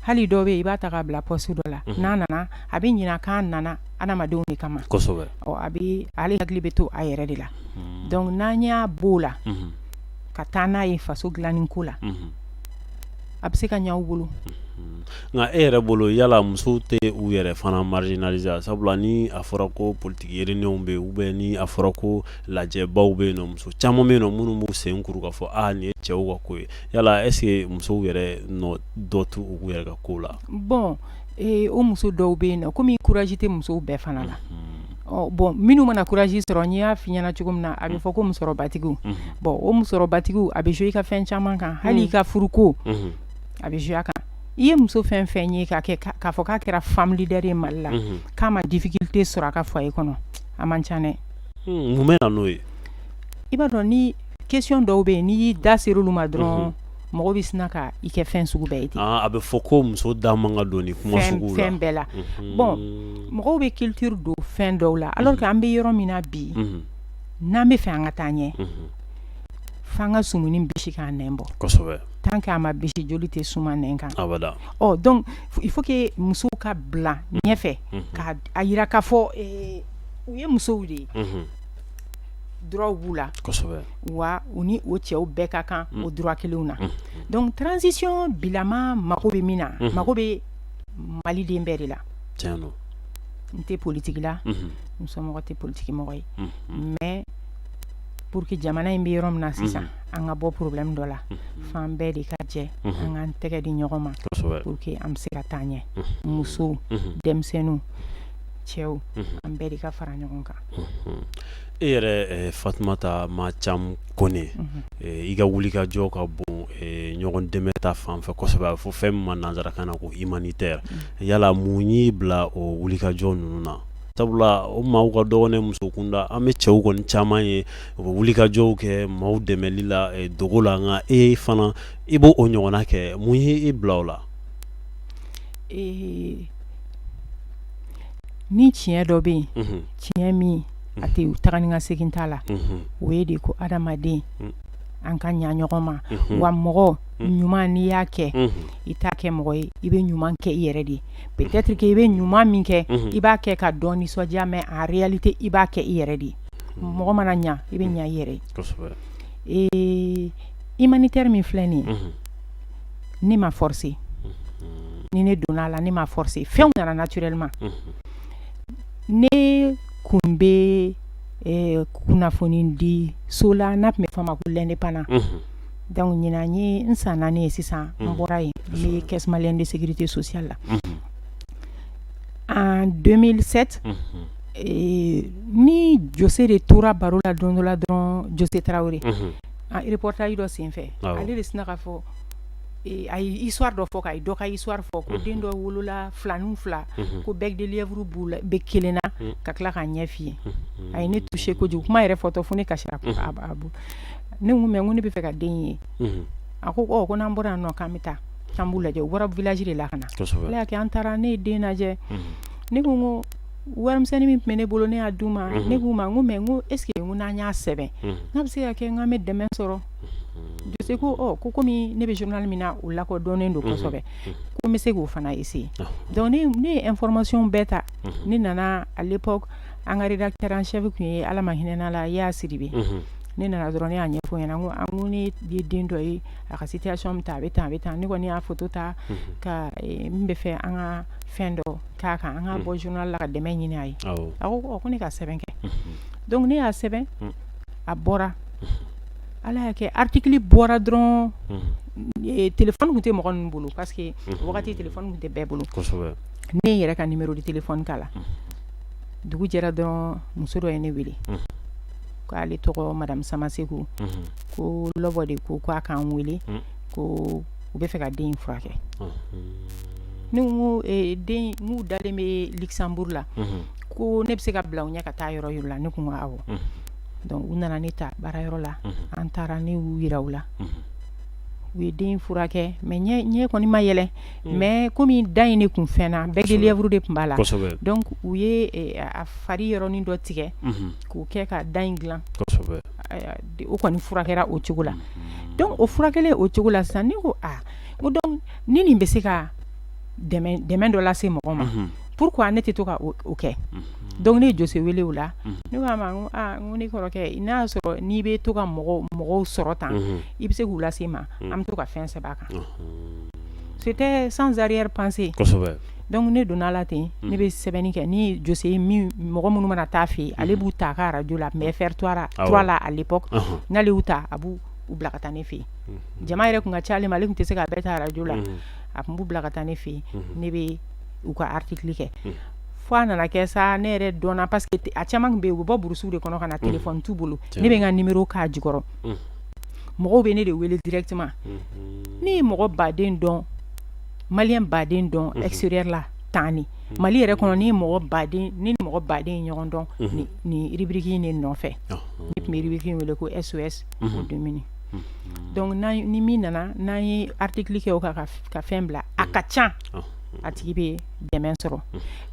Hali dɔw bɛ yen, i b'a ta k'a bila poste dɔ la, n'a nana, a bɛ ɲinɛ k'a nana adamadenw de kama. Ɔ, a bɛ ale hakili bɛ to a yɛrɛ de la. Donc n'an y'a b'o la ka taa n'a ye faso dilanni ko la, a bɛ se ka ɲɛ aw bolo. Nka e yɛrɛ bolo, yala musow tɛ u yɛrɛ fana marginaliser? Sabula ni a fɔra ko politique réunion bɛ yen, ou bien ni a fɔra ko lajɛbaw bɛ yen nɔ, muso caman bɛ yen nɔ minnu b'u sen kuru k'a fɔ aa, nin ye cɛw ka ko ye. Yala est ce que musow yɛrɛ nɔ dɔ t'u u yɛrɛ ka ko la? Bon, o muso dɔw bɛ yen nɔ, komi courage tɛ musow bɛɛ fana la. Ɔ bon, minnu mana courage sɔrɔ, n'i y'a f'i ɲɛna cogo min na, a bɛ fɔ ko musɔrɔbatigiw. Bon, o musɔrɔbatigiw, a bɛ jouer i ka fɛn caman kan, hali i ka furuko, a bɛ jouer a kan. I ye muso fɛn fɛn ye ka kɛ k'a fɔ k'a kɛra femme leader ye Mali la, k'a ma difficulté sɔrɔ a ka foyer kɔnɔ, a man ca dɛ. Mun bɛ na n'o ye? I b'a dɔn, ni question dɔw bɛ yen, n'i y'i da ser'olu ma dɔrɔn, mɔgɔ bɛ sina ka i kɛ fɛn sugu bɛɛ ye ten. A bɛ fɔ ko muso da man ka don nin kuma sugu la. Fɛn bɛɛ la. Bon, mɔgɔw bɛ culture don fɛn dɔw la, alors que an bɛ yɔrɔ min na bi, n'an bɛ fɛ an ka taa ɲɛ, f'an ka sumuni bisi k'a nɛn bɔ. Tant que a ma bisi, joli tɛ suma nɛn kan. Abada. Ɔ donc il faut que musow ka bila ɲɛfɛ ka a yira k'a fɔ u ye musow de ye, droit b'u la, wa u ni o cɛw bɛɛ ka kan o droit kelenw na. Donc transition bilama mago bɛ min na, mago bɛ maliden bɛɛ de la. Tiɲɛ don. N tɛ politique la, n somɔgɔ tɛ politique mɔgɔ ye, mais pour que jamana in bɛ yɔrɔ min na sisan, an ka bɔ problème dɔ la, f'an bɛɛ de ka jɛ, an k'an tɛgɛ di ɲɔgɔn ma pour que an bɛ se ka taa ɲɛ. Musow, denmisɛnninw, cɛw, an bɛɛ de ka fara ɲɔgɔn kan. E yɛrɛ, Fatumata Macam Kone, i ka wulikajɔ ka bon ɲɔgɔn dɛmɛ ta fan fɛ kosɛbɛ. A bɛ fɔ fɛn min ma nanzarakan na ko humanitaire. Yala mun y'i bila o wulikajɔ ninnu na? Sabula o maaw ka dɔgɔn ne muso kunda, an bɛ cɛw kɔni caman ye, u bɛ wulikajɔw kɛ maaw dɛmɛli la dogo la, nka e fana i b'o o ɲɔgɔnna kɛ. Mun ye e bila o la? Ni tiɲɛ dɔ bɛ yen, tiɲɛ min a tɛ taga ni ka segin t'a la, o ye de ko adamaden an ka ɲa ɲɔgɔn ma. Wa mɔgɔ ɲuman, n'i y'a kɛ, i t'a kɛ mɔgɔ ye, i bɛ ɲuman kɛ i yɛrɛ de ye. Peut-être que i bɛ ɲuman min kɛ, i b'a kɛ ka dɔ nisɔndiya, mais en réalité i b'a kɛ i yɛrɛ de ye. Mɔgɔ mana ɲa, i bɛ ɲa i yɛrɛ ye. Humanitaire min filɛ nin ye, ne ma forcer. Ni ne donna a la, ne ma forcer, fɛnw nana naturellement. Ne kun bɛ kunnafoni di so la n'a tun bɛ fɔ a ma ko L'Indépendant. Donc ɲinan ye n san 4 ye sisan n bɔra yen, n bɛ Caisse malienne de sécurité sociale la. En 2007, ni Jose de tora baro la don dɔ la dɔrɔn, Jose Tarawele, reportage dɔ senfɛ, ale de sinna k'a fɔ, a ye histoire dɔ fɔ, k'a ye dɔ ka histoire fɔ ko den dɔ wolola filaninw fila, ko bec de lièvre b'u la, bɛ kelen na, ka tila k'a ɲɛ f'i ye. A ye ne touché kojugu. Kuma yɛrɛ fɔtɔ fo ne kasira. Ne ko mais n ko ne bɛ fɛ ka den ye. A ko ko n'an bɔra yan nɔ, k'an bɛ taa, k'an b'u lajɛ. U bɔra village de la ka na. Ala y'a kɛ an taara, ne ye den lajɛ. Ne ko n ko warimisɛnnin min tun bɛ ne bolo, ne y'a d'u ma. Ne k'u ma n ko mais n ko est ce que n ko n'an y'a sɛbɛn, n'a bɛ se ka kɛ n k'an bɛ dɛmɛ sɔrɔ? Jose ko ɔ ko komi ne bɛ journal min na, o lakodɔnnen don kosɛbɛ, ko n bɛ se k'o fana essayer. Donc ne ye information bɛɛ ta, ne nana. À l'époque, an ka rédacteur en chef tun ye, Ala ma hinɛ la, Yaya Sidibe. Ne nana dɔrɔn, ne y'a ɲɛfɔ ɲɛna, n ko an ko ne ye den dɔ ye, a ka situation bɛ tan, a bɛ tan, a bɛ tan. Ne kɔni y'a photo ta ka n bɛ fɛ an ka fɛn dɔ k'a kan, an ka bɔ journal la ka dɛmɛ ɲini a ye. A ko ko ne ka sɛbɛn kɛ. Donc ne y'a sɛbɛn, a bɔra. Ala y'a kɛ article bɔra dɔrɔn, téléphone tun tɛ mɔgɔ ninnu bolo, parce que wagati téléphone tun tɛ bɛɛ bolo. Ne yɛrɛ ka numéro de téléphone k'a la. Dugu jɛra dɔrɔn, muso dɔ ye ne wele k'ale tɔgɔ madame Samaseku, ko Lɔbɔ de ko k'a k'an wele, ko u bɛ fɛ ka den in furakɛ. Ne ko den n'u dalen bɛ Luxembourg la, ko ne bɛ se ka bila u ɲɛ ka taa yɔrɔ yɔrɔ la. Ne ko awɔ. Donc u nana ne ta baarayɔrɔ la, an taara, ne y'u yira u la, u ye den furakɛ, mais ɲɛ kɔni ma yɛlɛ. Mais komi da in de kun fɛnna, bec de lièvre de tun b'a la, donc u ye a fari yɔrɔnin dɔ tigɛ k'o kɛ ka da in dilan. O kɔni furakɛra o cogo la. Donc o furakɛlen o cogo la sisan, ne ko aa, n ko donc ni nin bɛ se ka dɛmɛ dɔ lase mɔgɔ ma, pourquoi ne tɛ to ka o kɛ? Donc ne ye Jose wele o la. Ne ko a ma, n ko aa, n ko ne kɔrɔkɛ, n'a y'a sɔrɔ n'i bɛ to ka mɔgɔw sɔrɔ tan, i bɛ se k'u lase n ma, an bɛ to ka fɛn sɛbɛn a kan. C'était sans arrière pensée. Donc ne donna la ten, ne bɛ sɛbɛnni kɛ ni Jose ye. Min mɔgɔ minnu mana taa fɛ yen, ale b'u ta a ka radio la, a tun bɛ FR 3 la à l'époque. N'ale y'u ta, a b'u bila ka taa ne fɛ yen. Jama yɛrɛ tun ka ca ale ma, ale tun tɛ se k'a bɛɛ ta radio la, a tun b'u bila ka taa ne fɛ yen, ne bɛ u ka article kɛ. Fo a nana kɛ sa, ne yɛrɛ dɔnna, parce que a caman tun bɛ yen, u bɛ bɔ burusiw de kɔnɔ ka na, téléphone t'u bolo. Ne bɛ n ka numéro k'a jukɔrɔ, mɔgɔw bɛ ne de wele directement. Ne ye mɔgɔ baden dɔn, malien baden dɔn extérieur la tan ni Mali yɛrɛ kɔnɔ. Ne ye mɔgɔ baden, ne ni mɔgɔ baden ye ɲɔgɔn dɔn nin rubrique in de nɔfɛ. Ne tun bɛ rubrique in wele ko SOS aux démunis. Donc ni min nana, n'an ye article kɛ o kan ka fɛn bila, a ka ca a tigi bɛ dɛmɛ sɔrɔ.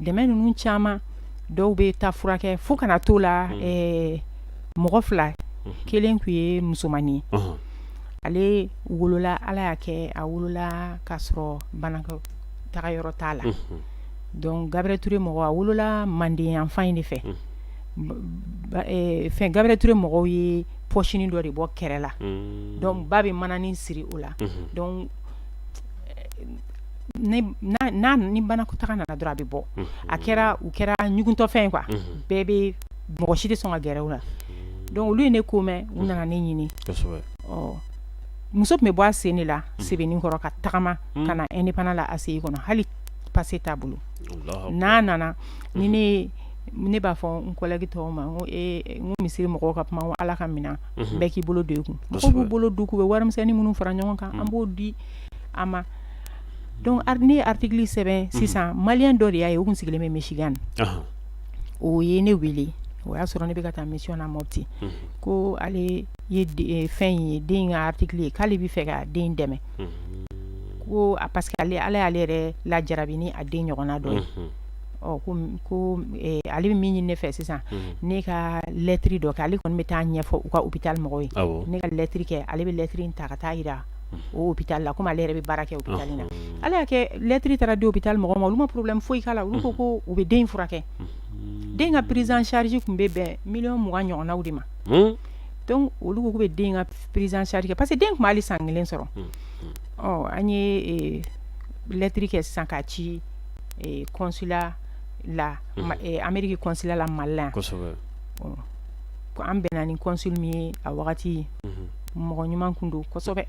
Dɛmɛ ninnu caman, dɔw bɛ taa furakɛ fo kana t'o la. Mɔgɔ fila, kelen tun ye musomannin ye, ale wolola, Ala y'a kɛ a wolola k'a sɔrɔ banakɔtaga yɔrɔ t'a la. Donc Gabriel Touré mɔgɔ, a wolola Manden yanfan in de fɛ. Fɛn Gabriel Touré mɔgɔw ye pochinin dɔ de bɔ kɛrɛ la, donc ba bɛ mananin siri o la. Donc n'a ni banakɔtaga nana dɔrɔn, a bɛ bɔ. A kɛra, u kɛra ɲuguntɔfɛn ye quoi, bɛɛ bɛ, mɔgɔ si tɛ sɔn ka gɛrɛ u la. Donc olu ye ne ko mɛn, u nana ne ɲini. Ɔ muso tun bɛ bɔ a sen de la Sebenikɔrɔ ka tagama ka na Indépendant la ACI kɔnɔ, hali passe t'a bolo. N'a nana ni ne b'a fɔ n collègue tɔw ma, n ko ee, n ko misiri mɔgɔw ka kuma, ko Ala ka minɛn bɛɛ k'i bolo don i kun. Mɔgɔw b'u bolo don k'u bɛ warimisɛnnin minnu fara ɲɔgɔn kan, an b'o di a ma. Donc ne ye article sɛbɛn sisan, malien dɔ de y'a ye, o kun sigilen bɛ Michigan, o ye ne wele. O y'a sɔrɔ ne bɛ ka taa mission na Mopti. Ko ale ye fɛn ye, den ka article ye, k'ale bɛ fɛ ka den dɛmɛ. Ko parce que ale, Ala y'ale yɛrɛ lajarabi ni a den ɲɔgɔnna dɔ ye. Ɔ ko ale bɛ min ɲini ne fɛ sisan, ne ka lɛtiri dɔ kɛ. Ale kɔni bɛ taa ɲɛfɔ u ka hôpital mɔgɔw ye. Ne ka lɛtiri kɛ, ale bɛ lɛtiri in ta ka taa jira o hôpital la, komi ale yɛrɛ bɛ baara kɛ hôpital in na. Ala y'a kɛ, lɛtiri taara di hôpital mɔgɔw ma, olu ma problème foyi k'a la. Olu ko ko u bɛ den in furakɛ. Den ka prise en charge tun bɛ bɛn miliyɔn 20 ɲɔgɔnnaw de ma. Donc olu ko k'u bɛ den ka prise en charge kɛ, parce que den tun b'ale san kelen sɔrɔ. Ɔ an ye lɛtiri kɛ sisan k'a ci consulat la, Amérique consulat la Mali la yan. An bɛnna ni consul min ye a wagati, mɔgɔ ɲuman kun don kosɛbɛ.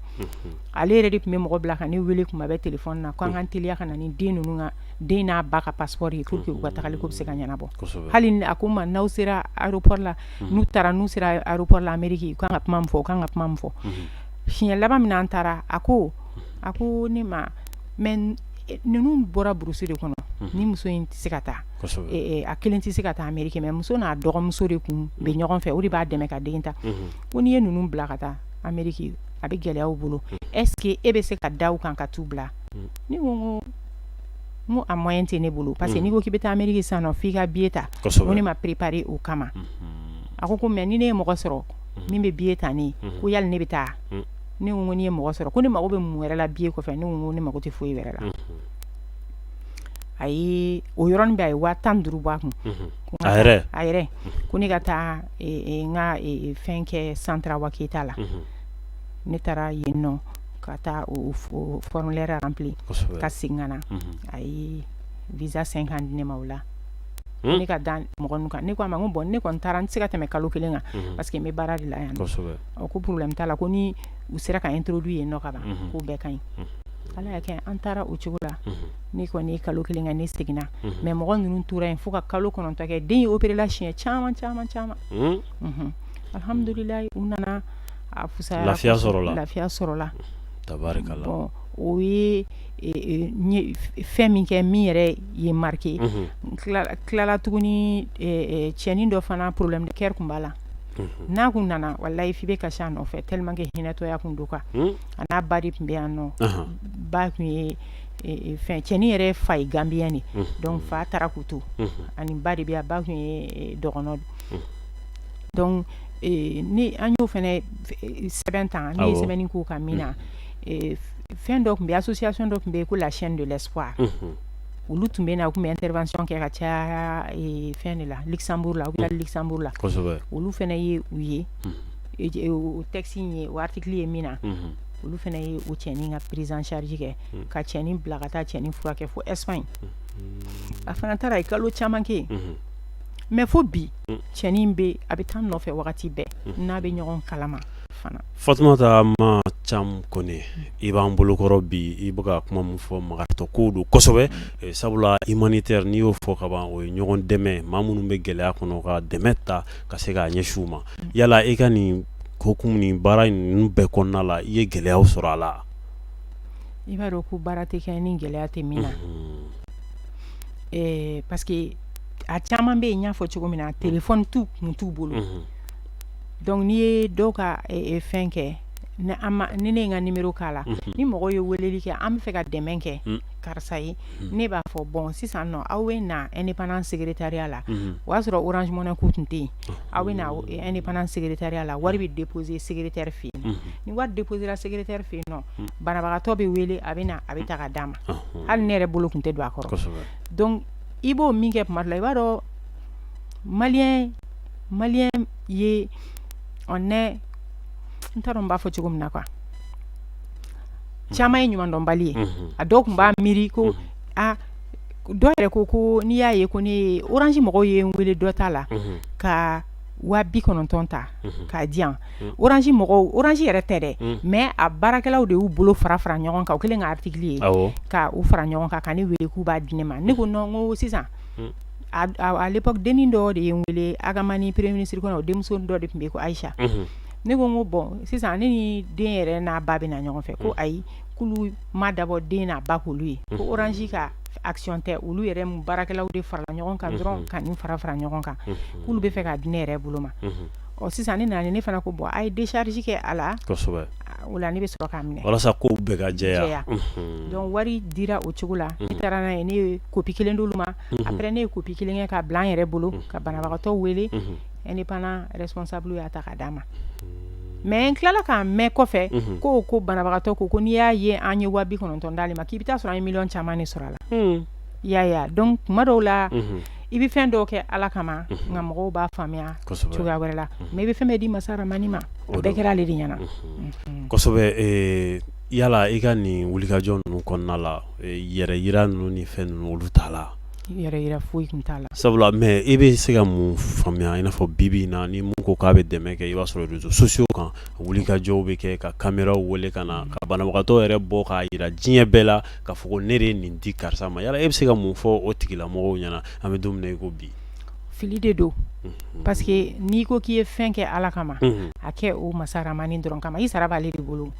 Ale yɛrɛ de tun bɛ mɔgɔ bila ka ne wele kuma bɛɛ téléphone na, ko an k'an teliya ka na ni den ninnu ka, den n'a ba ka passeport ye, pour que u ka tagali ko bɛ se ka ɲɛnabɔ. Hali a ko n ma, n'aw sera aéroport la, n'u taara, n'u sera aéroport la Amérique, u kan ka kuma min fɔ, u kan ka kuma min fɔ. Siɲɛ laban min an taara, a ko ne ma: mais ninnu bɔra brousse de kɔnɔ, ni muso in tɛ se ka taa, a kelen tɛ se ka taa Amérique, mais muso n'a dɔgɔmuso de kun bɛ ɲɔgɔn fɛ, o de b'a dɛmɛ ka den ta. Ko n'i ye ninnu bila ka taa Amérique, a bɛ gɛlɛya u bolo. Est ce que e bɛ se ka da u kan ka t'u bila? Ne ko n ko a moyen tɛ ne bolo, parce que n'i ko k'i bɛ taa Amérique sisan nɔ, f'i ka billet ta. Ko ne ma préparer o kama. A ko mais ni ne ye mɔgɔ sɔrɔ min bɛ billet ta ne ye, ko yali ne bɛ taa? Ne ko n'i ye mɔgɔ sɔrɔ, ko ne mago bɛ mun wɛrɛ la billet kɔfɛ? Ne ko ne mago tɛ foyi wɛrɛ la. A ye o yɔrɔnin bɛɛ, a ye 15 000 bɔ a kun. A yɛrɛ? A yɛrɛ. Ko ne ka taa n ka fɛn kɛ Centre Awa Keyita la. Ne taara yen nɔ ka taa o formulaire rempli ka segin ka na. A ye visa 5 ans di ne ma o la, ne ka da mɔgɔ ninnu kan. Ne ko a ma ko bon, ne kɔni taara, n tɛ se ka tɛmɛ kalo kelen kan, parce que n bɛ baara de la yan nɔ. Ko problème t'a la, ko ni u sera ka introduire yen nɔ ka ban, k'o bɛɛ ka ɲi. Ala y'a kɛ, an taara o cogo la. Ne kɔni ye kalo kelen kɛ, ne seginna. Mais mɔgɔ ninnu tora yen fo ka kalo 9 kɛ. Den ye opéré la siɲɛ caman caman caman. Alhamdulilayi, u nana a fisayara. Lafiya sɔrɔla. Lafiya sɔrɔla. Tabarikala. Bon, o ye n ye fɛn min kɛ min yɛrɛ ye marqué. N tilala tuguni, cɛnin dɔ fana, problème de cœur tun b'a la. N'a kun nana, walayi, f'i bɛ kasi a nɔfɛ, tellement que hinɛtɔya kun don quoi. A n'a ba de tun bɛ yan nɔ. Ba tun ye fɛn, cɛnin yɛrɛ fa ye Gambien de, donc fa taara k'u to, ani ba de bɛ yan. Ba tun ye dɔgɔnɔ. Donc ni an y'o fɛnɛ sɛbɛn ta, ne ye sɛbɛnni k'o kan min na, fɛn dɔ tun bɛ, association dɔ tun bɛ yen ko la Chaîne de l'espoir. Olu tun bɛ na, u tun bɛ intervention kɛ ka caya fɛn de la, Luxembourg la, hôpital Luxembourg la. Olu fɛnɛ ye u ye o texte in ye, o article ye min na, olu fɛnɛ ye o cɛnin ka prise en charge kɛ, ka cɛnin bila ka taa cɛnin furakɛ fo Espagne. A fana taara, a ye kalo caman kɛ yen. Mais fo bi, cɛnin bɛ, a bɛ taa nɔfɛ wagati bɛɛ, n'a bɛ ɲɔgɔn kalama fana. Fatumata Ma Cam Kone, i b'an bolokɔrɔ bi. I bɛ ka kuma min fɔ, makaritɔ kow don kosɛbɛ, sabula humanitaire, n'i y'o fɔ ka ban, o ye ɲɔgɔn dɛmɛ, maa minnu bɛ gɛlɛya kɔnɔ, ka dɛmɛ ta ka se k'a ɲɛsin u ma. Yala i ka nin hokumu ni baara ninnu bɛɛ kɔnɔna la, i ye gɛlɛyaw sɔrɔ a la? I b'a dɔn ko baara tɛ kɛ ni gɛlɛya tɛ min na, parce que a caman bɛ yen, n y'a fɔ cogo min na, téléphone t'u kun t'u bolo. Donc n'i ye dɔw ka fɛn kɛ, ni an ma, ni ne ye n ka numéro k'a la, ni mɔgɔw ye weleli kɛ, an bɛ fɛ ka dɛmɛ kɛ karisa ye, ne b'a fɔ: bon, sisan nɔ, aw bɛ na Indépendance secrétariat la. O y'a sɔrɔ Orange Money ko tun tɛ yen. Aw bɛ na Indépendance secrétariat la, wari bɛ déposer secrétaire fɛ yen. Ni wari déposer la secrétaire fɛ yen nɔ, banabagatɔ bɛ wele, a bɛ na, a bɛ ta ka d'a ma. Hali ne yɛrɛ bolo tun tɛ don a kɔrɔ. Donc i b'o min kɛ tuma dɔ la, i b'a dɔn, malien ye, on est, n t'a dɔn n b'a fɔ cogo min na quoi, caman ye ɲumandɔnbali ye. A dɔw tun b'a miiri ko a dɔw yɛrɛ ko n'i y'a ye ko ne ye Orange mɔgɔw ye n wele dɔ ta la ka 90 000 ta k'a di yan, Orange mɔgɔw, Orange yɛrɛ tɛ dɛ, mais a baarakɛlaw de y'u bolo fara fara ɲɔgɔn kan, u kɛlen ka article ye ka u fara ɲɔgɔn kan ka ne wele k'u b'a di ne ma. Ne ko non, n ko sisan, à l'époque, dennin dɔ de ye n wele, Agamani premier ministre kɔnɔ, o denmuso dɔ de tun bɛ yen ko Ayisa. Ne ko n ko bon, sisan ne ni den yɛrɛ n'a ba bɛ na ɲɔgɔn fɛ. Ko ayi, k'olu ma dabɔ den n'a ba k'olu ye, ko Orange ka action tɛ, olu yɛrɛ baarakɛlaw de farala ɲɔgɔn kan dɔrɔn ka nin fara fara ɲɔgɔn kan, k'olu bɛ fɛ k'a di ne yɛrɛ bolo ma. Ɔ, sisan ne nana, ne fana ko bon, a ye décharge kɛ a la. O la ne bɛ sɔrɔ k'a minɛ. Walasa kow bɛɛ ka jɛya. Donc wari dira o cogo la. Ne taara n'a ye, ne ye copie kelen d'olu ma. Après, ne ye copie kelen kɛ ka bila an yɛrɛ bolo ka banabagatɔ wele. Indépendant responsable y'a ta ka d'a ma. Mais n tilala k'a mɛn kɔfɛ ko banabagatɔ ko n'i y'a ye an ye 90 000 d'ale ma, k'i bɛ taa sɔrɔ an ye miliyɔn caman de sɔrɔ a la. I y'a ye? Donc tuma dɔw la, i bɛ fɛn dɔw kɛ Ala kama, nka mɔgɔw b'a faamuya cogoya wɛrɛ la. Mais i bɛ fɛn bɛɛ di masa Ramani ma, a bɛɛ kɛra ale de ɲɛna. Kosɛbɛ. Yala i ka nin wulikajɔ ninnu kɔnɔna la, yɛrɛ yira ninnu ni fɛn ninnu, olu t'a la? Yɛrɛ yira foyi tun t'a la. Sabula, mais i bɛ se ka mun faamuya? I n'a fɔ bi bi in na, ni mun ko k'a bɛ dɛmɛ kɛ, i b'a sɔrɔ réseaux sociaux kan, wulikajɔw bɛ kɛ ka caméraw wele ka na ka banabagatɔ yɛrɛ bɔ k'a jira diɲɛ bɛɛ la k'a fɔ ko ne de ye nin di karisa ma. Yala e bɛ se ka mun fɔ o tigilamɔgɔw ɲɛna, an bɛ don min na i ko bi? Fili de don, parce que n'i ko k'i ye fɛn kɛ Ala kama, a kɛ o masa Ramani dɔrɔn kama, i sara b'ale de bolo.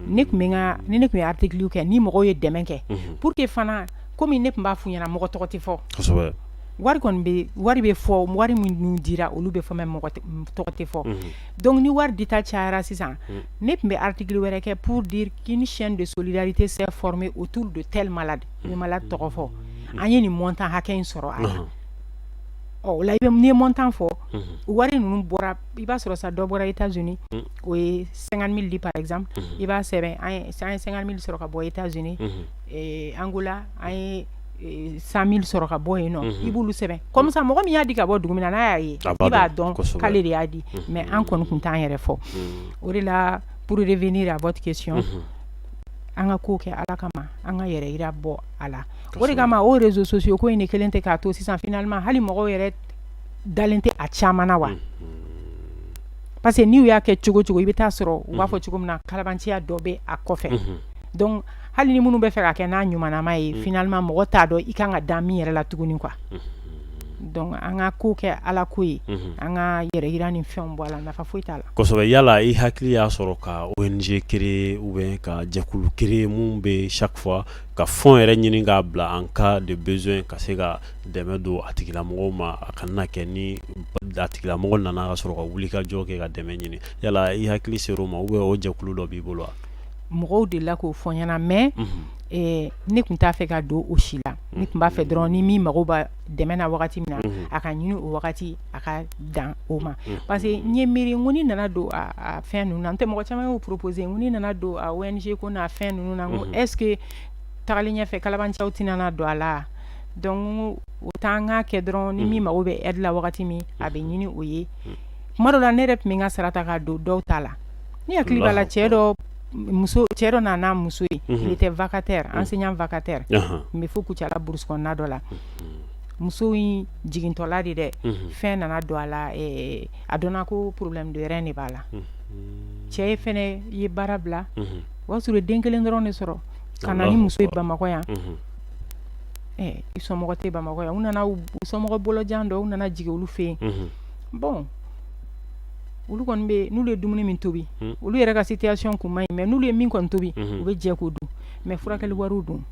Ne tun bɛ n ka ni ne tun ye article kɛ, ni mɔgɔw ye dɛmɛ kɛ, pour que fana, komi ne tun b'a f'u ɲɛna, mɔgɔ tɔgɔ tɛ fɔ. Wari kɔni bɛ, wari bɛ fɔ, wari minnu dira, olu bɛ fɔ, mais mɔgɔ tɔgɔ tɛ fɔ. Donc ni wari dita cayara sisan, ne tun bɛ article wɛrɛ kɛ pour dire qu'une chaîne de solidarité s'est formée autour de tel malade. I bɛ malade tɔgɔ fɔ, an ye nin montant hakɛ in sɔrɔ a la. Ɔ, o la, i bɛ n'i ye montant fɔ, wari ninnu bɔra, i b'a sɔrɔ sa dɔ bɔra États-Unis, o ye 50 000 di par exemple, i b'a sɛbɛn an ye 50 000 sɔrɔ ka bɔ États-Unis, Angola, an ye 100 000 sɔrɔ ka bɔ yen nɔ. I b'olu sɛbɛn comme ça, mɔgɔ min y'a di ka bɔ dugu min na, n'a y'a ye, i b'a dɔn k'ale de y'a di. Mais an kɔni tun t'an yɛrɛ fɔ. O de la, pour revenir à votre question, an ka ko kɛ Ala kama, an ka yɛrɛ yira bɔ a la. O de kama, o réseaux sociaux ko in de kelen tɛ k'a to sisan, finalement, hali mɔgɔw yɛrɛ dalen tɛ a caman na wa. Parce que n'u y'a kɛ cogo cogo, i bɛ taa sɔrɔ u b'a fɔ cogo min na, kalabanciya dɔ bɛ a kɔfɛ. Donc hali ni minnu bɛ fɛ ka kɛ n'a ɲumanama ye, finalement, mɔgɔ t'a dɔn i kan ka da min yɛrɛ la tuguni quoi. Donc an ka ko kɛ Ala ko ye, an ka yɛrɛ yira ni fɛnw bɔ a la, nafa foyi t'a la. Kosɛbɛ. Yala i hakili y'a sɔrɔ ka ONG créer ou bien ka jɛkulu créer mun bɛ chaque fois ka fonds yɛrɛ ɲini k'a bila en cas de besoin, ka se ka dɛmɛ don a tigilamɔgɔw ma, a kana kɛ ni a tigilamɔgɔ nana ka sɔrɔ ka wuli ka jɔ kɛ ka dɛmɛ ɲini? Yala i hakili ser'o ma ou bien o jɛkulu dɔ b'i bolo wa? Mɔgɔw delila k'o fɔ n ɲɛna, mais ne tun t'a fɛ ka don o si la. Ne tun b'a fɛ dɔrɔn, ni min mago b'a dɛmɛ na wagati min na, a ka ɲini o wagati, a ka dan o ma. Parce que n ye miiri, n ko ni nana don a fɛn ninnu na, n tɛ mɔgɔ caman y'o proposer, n ko ni nana don a ONG ko n'a fɛn ninnu na, n ko est ce que tagalen ɲɛfɛ, kalabanciyaw tɛna na don a la? Donc o t'an ka kɛ dɔrɔn, ni min mago bɛ aide la wagati min, a bɛ ɲini o ye. Tuma dɔ la, ne yɛrɛ tun bɛ n ka sara ta ka don dɔw ta la. Ne hakili b'a la, cɛ dɔ muso, cɛ dɔ nana muso ye, il était vacataire, enseignant vacataire, n bɛ fo Kucala brousse kɔnɔna dɔ la. Muso in jigintɔla de dɛ, fɛn nana don a la, a dɔnna ko problème de rein de b'a la. Cɛ fɛnɛ ye baara bila, o y'a sɔrɔ den kelen dɔrɔn de sɔrɔ ka na ni muso ye Bamakɔ yan. I somɔgɔ tɛ Bamakɔ yan, u nana u somɔgɔ bolojan dɔ, u nana jigin olu fɛ yen. Bon, olu kɔni bɛ, n'olu ye dumuni min tobi, olu yɛrɛ ka situation kun man ɲi, mais n'olu ye min kɔni tobi, u bɛ jɛ k'o dun. Mais furakɛli wariw dun,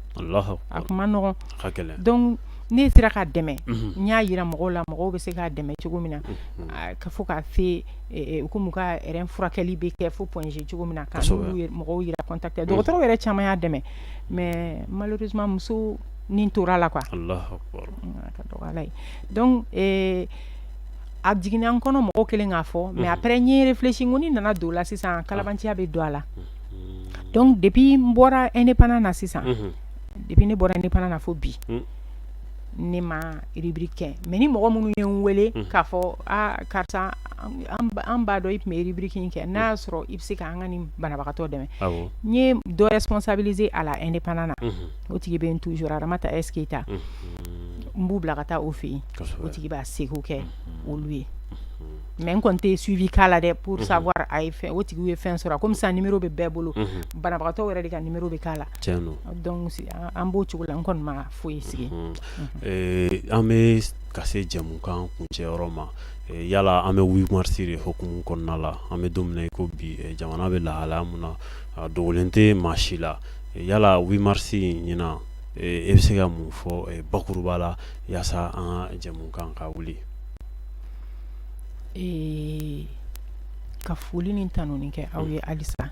a kun ma nɔgɔn. Donc ne sera ka dɛmɛ, n y'a yira mɔgɔw la, mɔgɔw bɛ se k'a dɛmɛ cogo min na, ka fɔ ka se komi u ka rein furakɛli bɛ kɛ fo Point G cogo min na, ka mɔgɔw yira contacter. Dɔgɔtɔrɔw yɛrɛ caman y'a dɛmɛ, mais malheureusement, muso nin tora la quoi. Ka dɔgɔ Ala ye. Donc a jiginna n kɔnɔ, mɔgɔw kelen k'a fɔ, mais après n ye réfléchi, n ko ni nana don o la sisan, kalabanciya bɛ don a la. Donc depuis n bɔra indépendant na sisan, depuis ne bɔra indépendant na fo bi, ne ma rubrique kɛ. Mais ni mɔgɔ minnu ye n wele k'a fɔ aa karisa, an b'a dɔn i tun bɛ rubrique in kɛ, n'a y'a sɔrɔ i bɛ se k'an ka nin banabagatɔ dɛmɛ, n ye dɔ responsabiliser a la indépendant na, o tigi bɛ n toujours, Aramata S Keita, n b'u bila ka taa o fɛ yen, o tigi b'a seko kɛ olu ye. Mais n kɔni tɛ suivi k'a la dɛ, pour savoir a ye fɛn, o tigi ye fɛn sɔrɔ. Comme ça, numéro bɛ bɛɛ bolo, banabagatɔw yɛrɛ de ka numéro bɛ k'a la. Donc an b'o cogo la, n kɔni ma foyi sigi. An bɛ ka se jɛmukan kuncɛyɔrɔ ma. Yala an bɛ 8 mars de hukumu kɔnɔna la, an bɛ don min na i ko bi, jamana bɛ lahalaya mun na, a dogolen tɛ maa si la. Yala 8 mars ɲinan, e bɛ se ka mun fɔ bakuruba la yaasa an ka jɛmukan ka wuli? Ka foli ni tanuni kɛ aw ye halisa.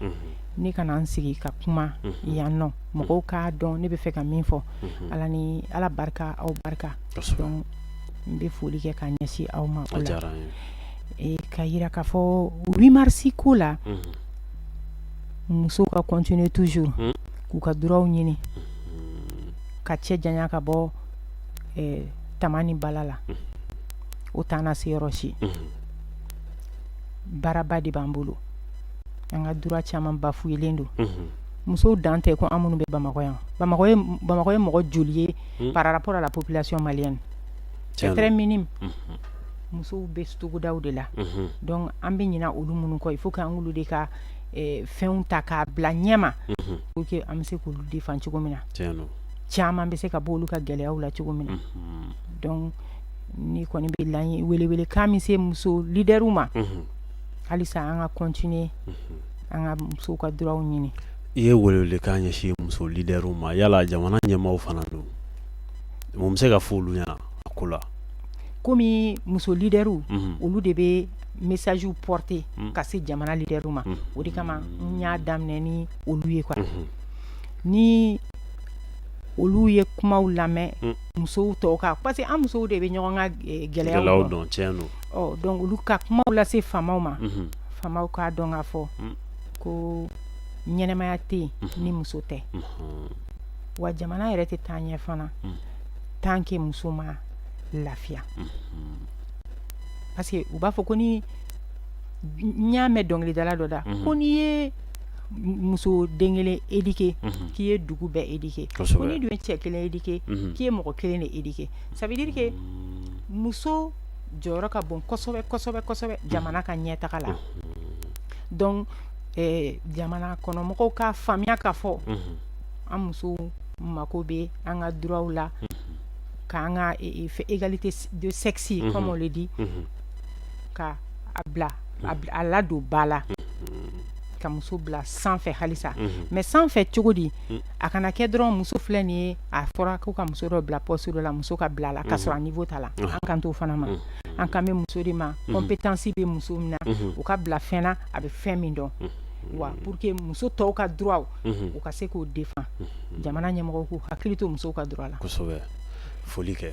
Ne ka na n sigi ka kuma yan nɔ, mɔgɔw k'a dɔn ne bɛ fɛ ka min fɔ. Ala ni Ala barika, aw barika. Donc n bɛ foli kɛ ka ɲɛsin aw ma o la. Ka jira k'a fɔ 8 mars ko la, musow ka continuer toujours k'u ka droits ɲini, ka cɛ janya ka bɔ tama ni bala la. O t'an na se yɔrɔ si. Baaraba de b'an bolo, an ka droit caman bafouélen don. Musow dan tɛ ko an minnu bɛ Bamakɔ yan. Bamakɔ ye mɔgɔ joli ye par rapport à la population malienne? C'est très minime. Musow bɛ togodaw de la. Donc an bɛ ɲinɛ olu minnu kɔ, il faut que an k'olu de ka fɛnw ta k'a bila ɲɛma pour que an bɛ se k'olu défend cogo min na, caman bɛ se ka bɔ olu ka gɛlɛyaw la cogo min na. Donc ni kɔni bɛ laɲini, welewelekan min se muso leaderw ma, halisa an ka continuer an ka musow ka droits ɲini. I ye welewelekan ɲɛsin muso leaderw ma. Yala jamana ɲɛmaaw fana don, mun bɛ se ka fɔ olu ɲɛna a ko la? Komi muso leaderw, olu de bɛ message porter ka se jamana leaderw ma, o de kama n y'a daminɛ ni olu ye quoi. Ni olu ye kumaw lamɛn musow tɔw kan, parce que an musow de bɛ ɲɔgɔn ka gɛlɛyaw dɔn, tiɲɛ don. Ɔ donc olu ka kumaw lase faamaw ma, faamaw k'a dɔn k'a fɔ ko ɲɛnɛmaya tɛ yen ni muso tɛ. Wa jamana yɛrɛ tɛ taa ɲɛ fana tant que muso ma lafiya, parce que u b'a fɔ ko ni n y'a mɛn dɔnkilidala dɔ da ko n'i ye muso den kelen éduquer, k'i ye dugu bɛɛ éduquer, ko n'i dun ye cɛ kelen éduquer, k'i ye mɔgɔ kelen de éduquer. Ça veut dire que muso jɔyɔrɔ ka bon kosɛbɛ kosɛbɛ kosɛbɛ jamana ka ɲɛtaga la. Donc jamana kɔnɔmɔgɔw k'a faamuya k'a fɔ an musow mako bɛ an ka droits la, k'an ka égalité de sexe, comme on le dit, ka a bila a ladon ba la, ka muso bila sanfɛ halisa. Mais sanfɛ cogo di? A kana kɛ dɔrɔn muso filɛ nin ye, a fɔra ko ka muso dɔ bila poste dɔ la, muso ka bila la ka sɔrɔ a niveau t'a la. An kan t'o fana ma. An kan bɛ muso de ma, compétence bɛ muso min na, u ka bila fɛn na a bɛ fɛn min dɔn wa, pour que muso tɔw ka droit, u ka se k'o défend. Jamana ɲɛmɔgɔw k'u hakili to musow ka droit la. Kosɛbɛ. Foli kɛ.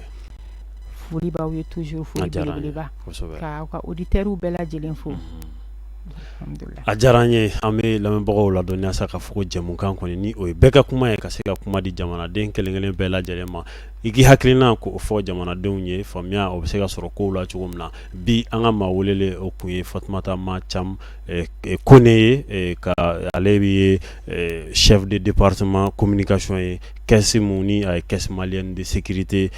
Foli b'aw ye toujours, foli belebeleba, k'aw ka auditeurs bɛɛ lajɛlen fo. A diyara an ye. An bɛ lamɛnbagaw ladɔnniya sa k'a fɔ ko jɛmukan kɔni, ni o ye bɛɛ ka kuma ye, ka se ka kuma di jamanaden kelen kelen bɛɛ lajɛlen ma, i k'i hakilina k'o fɔ jamanadenw ye, faamuya o bɛ se ka sɔrɔ kow la cogo min na. Bi an ka maa welelen, o tun ye Fatumata Ma Cam Kone ye, ka ale ye chef de département communication ye caisse mun ni a ye Caisse malienne de sécurité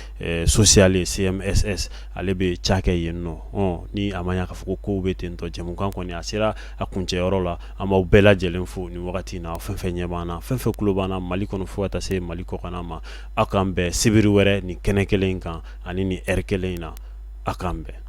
sociale ye, CMSS, ale bɛ ca kɛ yen nɔ. Ni a ma ɲɛ k'a fɔ ko kow bɛ ten tɔ, jɛmukan kɔni a sera a kuncɛyɔrɔ la. An b'aw bɛɛ lajɛlen fo nin wagati in na, fɛn fɛn ɲɛ b'an na, fɛn fɛn tulo b'an na, Mali kɔnɔ fo ka taa se Mali kɔkanna ma. Aw k'an bɛn sibiri wɛrɛ nin kɛnɛ kelen in kan ani nin heure kelen in na. Aw k'an bɛn.